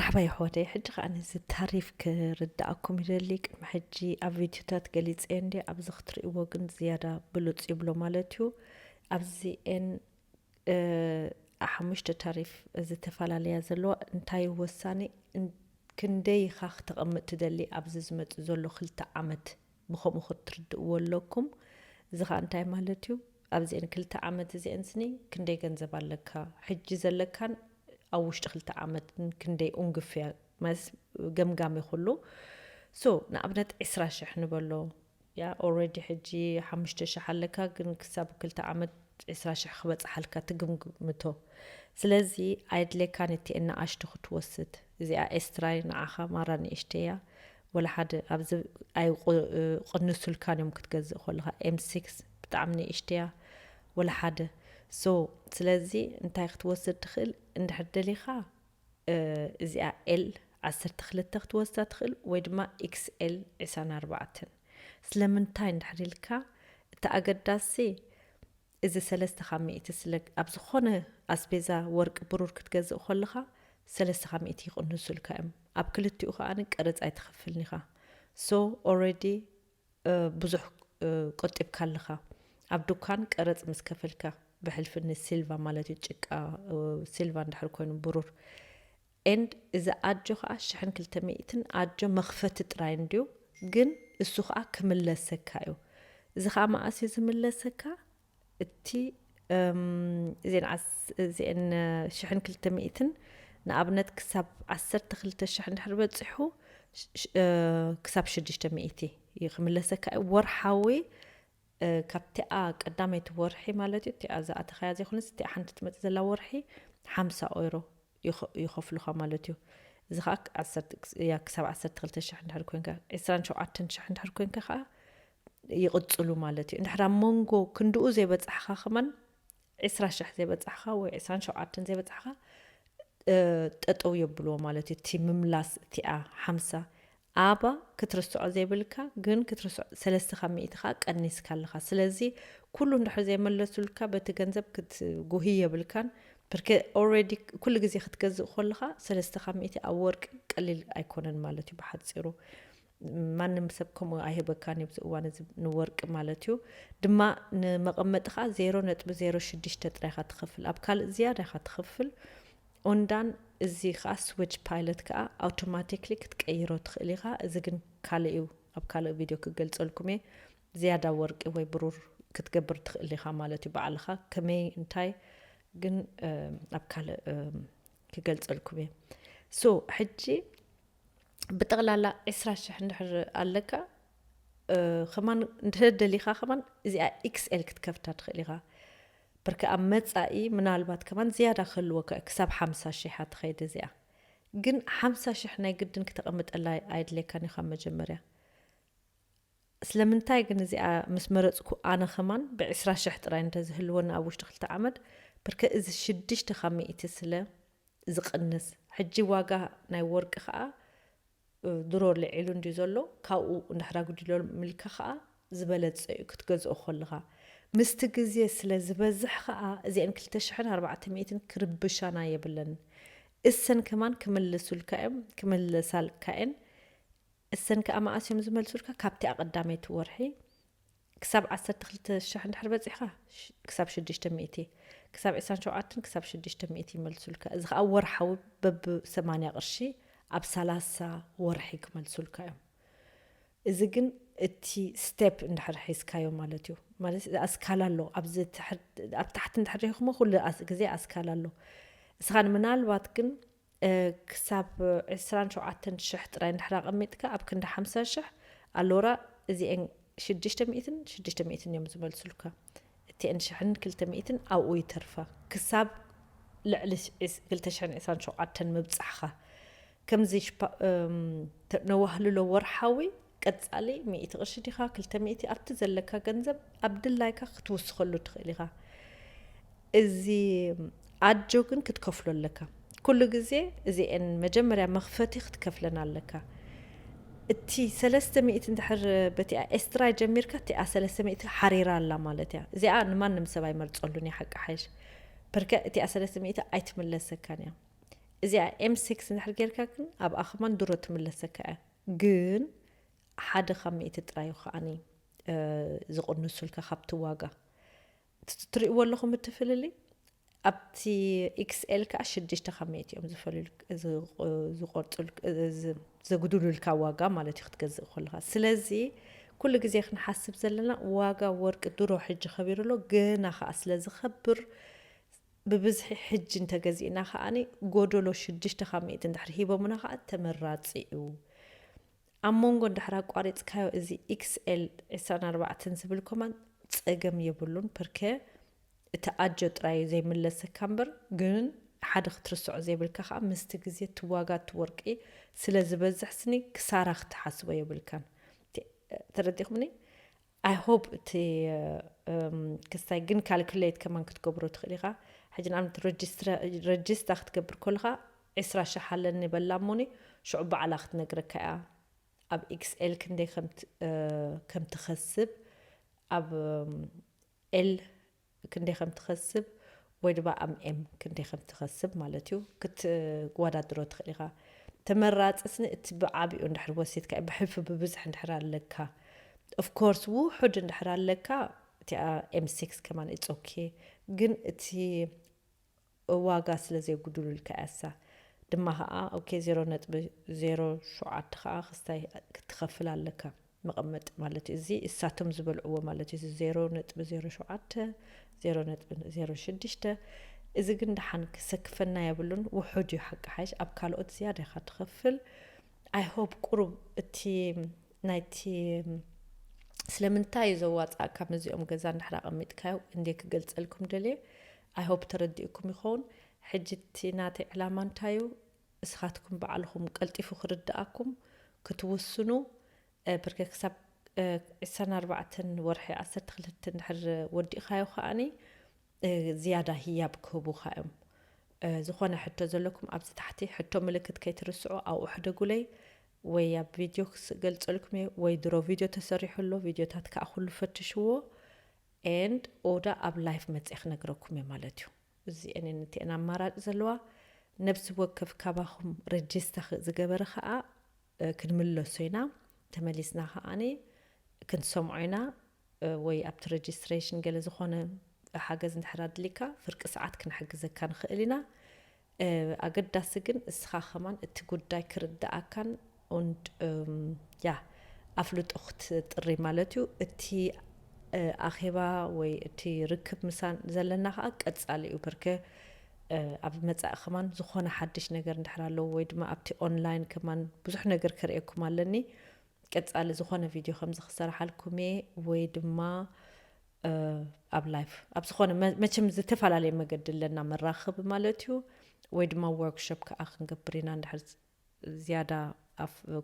ኣባይ ኣሕዋተይ፣ ሕጂ ከኣ ነዚ ታሪፍ ክርድኣኩም ይደሊ። ቅድሚ ሕጂ ኣብ ቪድዮታት ገሊጸዮ እንዲ፣ ኣብዚ ክትርእይዎ ግን ዝያዳ ብሉጽ ይብሎ ማለት እዩ። ኣብዚኤን ሓሙሽተ ታሪፍ ዝተፈላለያ ዘለዋ። እንታይ ወሳኒ፣ ክንደይ ኢኻ ክተቐምጥ ትደሊ ኣብዚ ዝመጽእ ዘሎ ክልተ ዓመት ብኸምኡ ክትርድእዎ ኣለኩም። እዚ ኸኣ እንታይ ማለት እዩ? ኣብዚአን ክልተ ዓመት እዚአን ስኒ ክንደይ ገንዘብ ኣለካ? ሕጂ ዘለካን ኣብ ውሽጢ ክልተ ዓመትን ክንደይ ኡንግፍያ ማለት ገምጋሚ ኩሉ። So ንኣብነት ዕስራ ሽሕ ንበሎ። ያ already ሕጂ ሓሙሽተ ሽሕ ኣለካ፣ ግን ክሳብ ክልተ ዓመት ዕስራ ሽሕ ክበጽሓልካ ትግምግምቶ። ስለዚ ኣየድልየካን እቲ ንኣሽቱ ክትወስድ። እዚኣ ኤስትራይ ንዓኻ ማራ ንእሽተያ፣ ወላ ሓደ ኣብዚ ኣይቕንሱልካን እዮም ክትገዝእ ከለኻ። ኤም ሲክስ ብጣዕሚ ንእሽተያ፣ ወላ ሓደ። So ስለዚ እንታይ ክትወስድ ትኽእል እንድሕር ደሊኻ፣ እዚኣ ኤል ዓሰርተ ክልተ ክትወስዳ ትኽእል ወይ ድማ ኤክስኤል ዕስራን ኣርባዕተን። ስለምንታይ እንድሕር ኢልካ፣ እቲ ኣገዳሲ እዚ ሰለስተ ካብ ሚእቲ ስለ ኣብ ዝኾነ ኣስቤዛ ወርቂ ብሩር ክትገዝእ ከለኻ ሰለስተ ካብ ሚእቲ ይቕንሱልካ እዮም። ኣብ ክልቲኡ ከኣ ቀረጽ ኣይትኸፍልን ኢኻ። So already ብዙሕ ቆጢብካ ኣለኻ። ኣብ ዱካን ቀረጽ ምስ ከፈልካ ብሕልፊ ንሲልቫ ማለት እዩ፣ ጭቃ ሲልቫ እንድሕር ኮይኑ ብሩር። And እዚ ኣጆ ከዓ ሽሕን ክልተ ሚእትን ኣጆ መኽፈቲ ጥራይ እንድዩ፣ ግን እሱ ከዓ ክምለሰካ እዩ። እዚ ከዓ መኣስ እዩ ዝምለሰካ? እቲ እዚን ሽሕን ክልተ ሚእትን ንኣብነት ክሳብ ዓሰርተ ክልተ ሽሕ እንድሕር በፂሑ ክሳብ ሽዱሽተ ሚእቲ እዩ ክምለሰካ እዩ። ወርሓዊ ካብቲኣ ቀዳመይቲ ወርሒ ማለት እዩ፣ እቲኣ ዝኣተኻያ ዘይኮነስ እቲኣ ሓንቲ ትመፅእ ዘላ ወርሒ ሓምሳ ኦይሮ ይኸፍሉኻ ማለት እዩ። እዚ ከዓ ክሳብ ዓሰርተ ክልተ ሽሕ እንድሕር ኮይንካ፣ ዕስራን ሸውዓተን ሽሕ እንድሕር ኮይንካ ከዓ ይቕፅሉ ማለት እዩ። እንድሕር ኣብ መንጎ ክንድኡ ዘይበፃሕኻ ከማን ዕስራ ሽሕ ዘይበፃሕኻ ወይ ዕስራን ሸውዓተን ዘይበፃሕኻ ጠጠው የብልዎ ማለት እዩ። እቲ ምምላስ እቲኣ ሓምሳ ኣባ ክትርስዖ ዘይብልካ ግን ክትርስዖ ሰለስተ ካብ ሚእቲ ከዓ ቀኒስካ ኣለኻ። ስለዚ ኩሉ እንድሕር ዘይመለሱልካ በቲ ገንዘብ ክትጉሂ የብልካን። ብርክ already ኩሉ ግዜ ክትገዝእ ከለኻ ሰለስተ ካብ ሚእቲ ኣብ ወርቂ ቀሊል ኣይኮነን ማለት እዩ ብሓፂሩ። ማንም ሰብ ከምኡ ኣይህበካን እዩ ኣብዚ እዋን እዚ ንወርቂ ማለት እዩ። ድማ ንመቐመጢ ከዓ ዜሮ ነጥቢ ዜሮ ሽዱሽተ ጥራይ ኢኻ ትኸፍል፣ ኣብ ካልእ ዝያዳ ኢኻ ትኸፍል። ኦንዳን እዚ ከዓ ስዊች ፓይለት ከዓ ኣውቶማቲክሊ ክትቀይሮ ትኽእል ኢኻ። እዚ ግን ካልእ እዩ፣ ኣብ ካልእ ቪድዮ ክገልፀልኩም እየ። ዝያዳ ወርቂ ወይ ብሩር ክትገብር ትኽእል ኢኻ ማለት እዩ ባዕልኻ። ከመይ እንታይ ግን ኣብ ካልእ ክገልፀልኩም እየ። So ሕጂ ብጠቕላላ ዕስራ ሽሕ እንድሕር ኣለካ ከማን እንድሕር ደሊኻ ከማን እዚኣ ኤክስኤል ክትከፍታ ትኽእል ኢኻ። ብርክ ኣብ መጻኢ ምናልባት ከማን ዝያዳ ክህልወካ እዩ፣ ክሳብ ሓምሳ ሽሕ እያ ትኸይድ እዚኣ። ግን ሓምሳ ሽሕ ናይ ግድን ክተቐምጠላ ኣይድልየካን እዩ ካብ መጀመርያ። ስለምንታይ ግን እዚኣ ምስ መረጽኩ ኣነ ከማን ብዕስራ ሽሕ ጥራይ እንተዝህልወኒ ኣብ ውሽጢ ክልተ ዓመት፣ ብርክ እዚ ሽዱሽተ ካብ ሚእቲ ስለ ዝቕንስ፣ ሕጂ ዋጋ ናይ ወርቂ ከኣ ድሮ ልዒሉ እንድዩ ዘሎ፣ ካብኡ እንድሕር ኣጉዲሎምልካ ከኣ ዝበለጸ እዩ ክትገዝኦ ከለኻ። ምስቲ ግዜ ስለ ዝበዝሕ ከኣ እዚአን ክልተ ሽሕን ኣርባዕተ ሚእትን ክርብሻና የብለን። እሰን ከማን ክምልሱልካ እዮም፣ ክምለሳልካ እየን። እሰን ከኣ መኣስ እዮም ዝመልሱልካ? ካብቲ ኣቐዳመይቲ ወርሒ ክሳብ ዓሰርተ ክልተ ሽሕ እንድሕር በጺሕካ፣ ክሳብ ሽዱሽተ ሚእቲ፣ ክሳብ ዕስራን ሸውዓተን ክሳብ ሽዱሽተ ሚእቲ ይመልሱልካ። እዚ ከኣ ወርሓዊ በብ ሰማንያ ቅርሺ ኣብ ሰላሳ ወርሒ ክመልሱልካ እዮም። እዚ ግን እቲ ስቴፕ እንድሕር ሒዝካዮ ማለት እዩ። ማለት ኣስካላ ኣሎ። ኣብዚ ኣብ ታሕቲ እንድሕር ሪኢኹሞ ኩሉ ግዜ ኣስካላ ኣሎ። እስኻን ምናልባት ግን ክሳብ ዕስራን ሸውዓተን ሽሕ ጥራይ እንድሕር ኣቐሚጥካ ኣብ ክንዲ ሓምሳ ሽሕ ኣሎራ እዚኤን ሽዱሽተ ሚእትን ሽዱሽተ ሚእትን እዮም ዝመልሱልካ። እቲኤን ሽሕን ክልተ ሚእትን ኣብኡ ይተርፋ ክሳብ ልዕሊ ክልተ ሽሕን ዕስራን ሸውዓተን ምብጻሕኻ። ከምዚ ነዋህልሎ ወርሓዊ ቀጻሊ ሚእቲ ቅርሺ ዲኻ ክልተ ሚእቲ ኣብቲ ዘለካ ገንዘብ ኣብ ድላይካ ክትውስኸሉ ትኽእል ኢኻ። እዚ ኣጆ ግን ክትከፍሎ ኣለካ። ኩሉ ግዜ እዚኤን መጀመርያ መኽፈቲ ክትከፍለን ኣለካ። እቲ ሰለስተ ሚእቲ እንድሕር በቲኣ ኤስትራይ ጀሚርካ እቲኣ ሰለስተ ሚእቲ ሓሪራ ኣላ ማለት እያ። እዚኣ ንማንም ሰብ ኣይመርጸሉን እያ ሓቂ ሓይሽ። በርከ እቲኣ ሰለስተ ሚእቲ ኣይትምለሰካን እያ። እዚኣ ኤም ሲክስ እንድሕር ጌርካ ግን ኣብኣ ከማን ድሮ ትምለሰካ እያ። ግን ሓደ ካብ ሚእቲ ጥራይ እዩ ከዓኒ ዝቕንሱልካ ካብቲ ዋጋ። ትርእይዎ ኣለኹም እቲ ፍልልይ? ኣብቲ ኤክስኤል ከዓ ሽዱሽተ ካብ ሚእቲ እዮም ዝፈልሉ ዝቆርፁ ዘጉድሉልካ ዋጋ ማለት እዩ። ክትገዝእ ከለካ ስለዚ ኩሉ ግዜ ክንሓስብ ዘለና ዋጋ ወርቂ ድሮ ሕጂ ከቢሩ ኣሎ፣ ገና ከዓ ስለ ዝኸብር ብብዝሒ ሕጂ እንተገዚእና ከዓኒ ጎደሎ ሽዱሽተ ካብ ሚእቲ እንድሕር ሂቦምና ከዓ ተመራፂ እዩ። ኣብ መንጎ እንድሕር ኣቋሪፅካዮ እዚ ኤክስኤል ዕስራን ኣርባዕተን ዝብል ኮማን ፀገም የብሉን። ፕርከ እቲ ኣጆ ጥራይ ዘይምለሰካ እምበር ግን ሓደ ክትርስዖ ዘይብልካ ከዓ ምስቲ ግዜ እቲ ዋጋ እቲ ወርቂ ስለ ዝበዝሕ ስኒ ክሳራ ክትሓስቦ የብልካን። ተረዲኹምኒ? I hope እቲ ክስታይ ግን ካልኩሌት ከማን ክትገብሮ ትኽእል ኢኻ። ሕጂ ንኣብነት ረጅስታ ክትገብር ከለኻ ዕስራ ሽሕ ኣለኒ በላ እሞኒ ሽዑ ባዕላ ክትነግረካ እያ። ኣብ ኤክስኤል ክንደይ ከም ትኸስብ፣ ኣብ ኤል ክንደይ ከም ትኸስብ ወይ ድማ ኣብ ኤም ክንደይ ከም ትኸስብ ማለት እዩ ክትወዳድሮ ትኽእል ኢኻ። ተመራፂ ስኒ እቲ ብዓቢኡ እንድሕር ወሲድካ ብሕልፊ ብብዝሕ እንድሕር ኣለካ ኦፍኮርስ ውሑድ እንድሕር ኣለካ እቲኣ ኤም ሲክስ ከማን ኢትስ ኦኬ። ግን እቲ ዋጋ ስለ ዘየጉድሉልካ እያሳ ድማ ከዓ ኦኬ ዜሮ ነጥቢ ዜሮ ሸውዓተ ከዓ ክስታይ ክትኸፍል ኣለካ መቐመጢ ማለት እዩ። እዚ እሳቶም ዝበልዕዎ ማለት እዩ። ዜሮ ነጥቢ ዜሮ ሸውዓተ ዜሮ ነጥቢ ዜሮ ሽዱሽተ እዚ ግን ደሓን ክሰክፈና የብሉን። ውሑድ እዩ ሓቂ ሓይሽ ኣብ ካልኦት ዝያዳ ኢኻ ትኸፍል። I hope ቁሩብ እቲ ናይቲ ስለምንታይ እዩ ዘዋፃእካ ነዚኦም ገዛ እንድሕር ኣቐሚጥካዮ እንዴ ክገልፀልኩም ደልየ። I hope ተረዲእኩም ይኸውን። ሕጂ እቲ ናተይ ዕላማ እንታይ እዩ? እስኻትኩም ባዕልኹም ቀልጢፉ ክርድኣኩም ክትውስኑ ብርከ ክሳብ ዕስራን ኣርባዕተን ወርሒ ዓሰርተ ክልተ እንድሕር ወዲእኻዮ ከዓኒ ዝያዳ ህያብ ክህቡኻ እዮም። ዝኾነ ሕቶ ዘለኩም ኣብዚ ታሕቲ ሕቶ ምልክት ከይትርስዑ ኣብኡ ሕደጉለይ ወይ ኣብ ቪድዮ ክገልፀልኩም እየ ወይ ድሮ ቪድዮ ተሰሪሑ ኣሎ ቪድዮታት ከዓ ኩሉ ፈትሽዎ and ኦዳ ኣብ ላይፍ መፅእ ክነግረኩም እየ ማለት እዩ። እዚአን እየን እቲአን ኣማራጭ ዘለዋ። ነብሲ ወከፍ ካባኹም ረጅስታ ዝገበረ ከዓ ክንምለሶ ኢና። ተመሊስና ከዓኒ ክንሰምዖ ኢና ወይ ኣብቲ ረጅስትሬሽን ገለ ዝኾነ ሓገዝ እንድሕር ኣድሊካ ፍርቂ ሰዓት ክንሕግዘካ ንኽእል ኢና። ኣገዳሲ ግን እስኻ ከማን እቲ ጉዳይ ክርድኣካን und ያ ኣፍልጦ ክትጥሪ ማለት እዩ። እቲ ኣኼባ ወይ እቲ ርክብ ምሳን ዘለና ከዓ ቀፃሊ እዩ። ብርከ ኣብ መፃኢ ከማን ዝኾነ ሓድሽ ነገር እንድሕር ኣለዎ ወይ ድማ ኣብቲ ኦንላይን ከማን ብዙሕ ነገር ከርእየኩም ኣለኒ። ቀፃሊ ዝኾነ ቪድዮ ከምዚ ክሰርሓልኩም እየ ወይ ድማ ኣብ ላይፍ ኣብ ዝኾነ መቸም ዝተፈላለየ መገዲ ኣለና መራኸቢ ማለት እዩ። ወይ ድማ ወርክሾፕ ከዓ ክንገብር ኢና እንድሕር ዝያዳ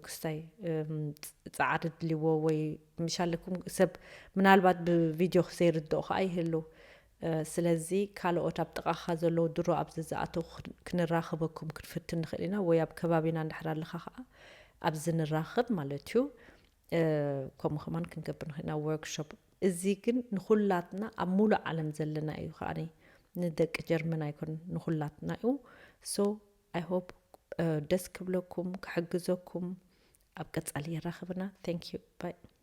ክስታይ ፃዕሪ ድልዎ ወይ ምሻለኩም ሰብ ምናልባት ብቪድዮ ዘይርድኦ ከዓ ይህሉ። ስለዚ ካልኦት ኣብ ጥቓኻ ዘለዉ ድሮ ኣብዚ ዝኣተው ክንራኸበኩም ክንፍትን ንኽእል ኢና ወይ ኣብ ከባቢና እንድሕር ኣለኻ ከዓ ኣብዚ ንራኸብ ማለት እዩ። ከምኡ ከማን ክንገብር ንኽእል ኢና ወርክሾፕ። እዚ ግን ንኹላትና ኣብ ሙሉእ ዓለም ዘለና እዩ ከዓ ንደቂ ጀርመን ኣይኮን ንኹላትና እዩ። So I hope ደስ ክብለኩም ክሕግዘኩም። ኣብ ቀፃሊ የራኽብና። Thank you bye።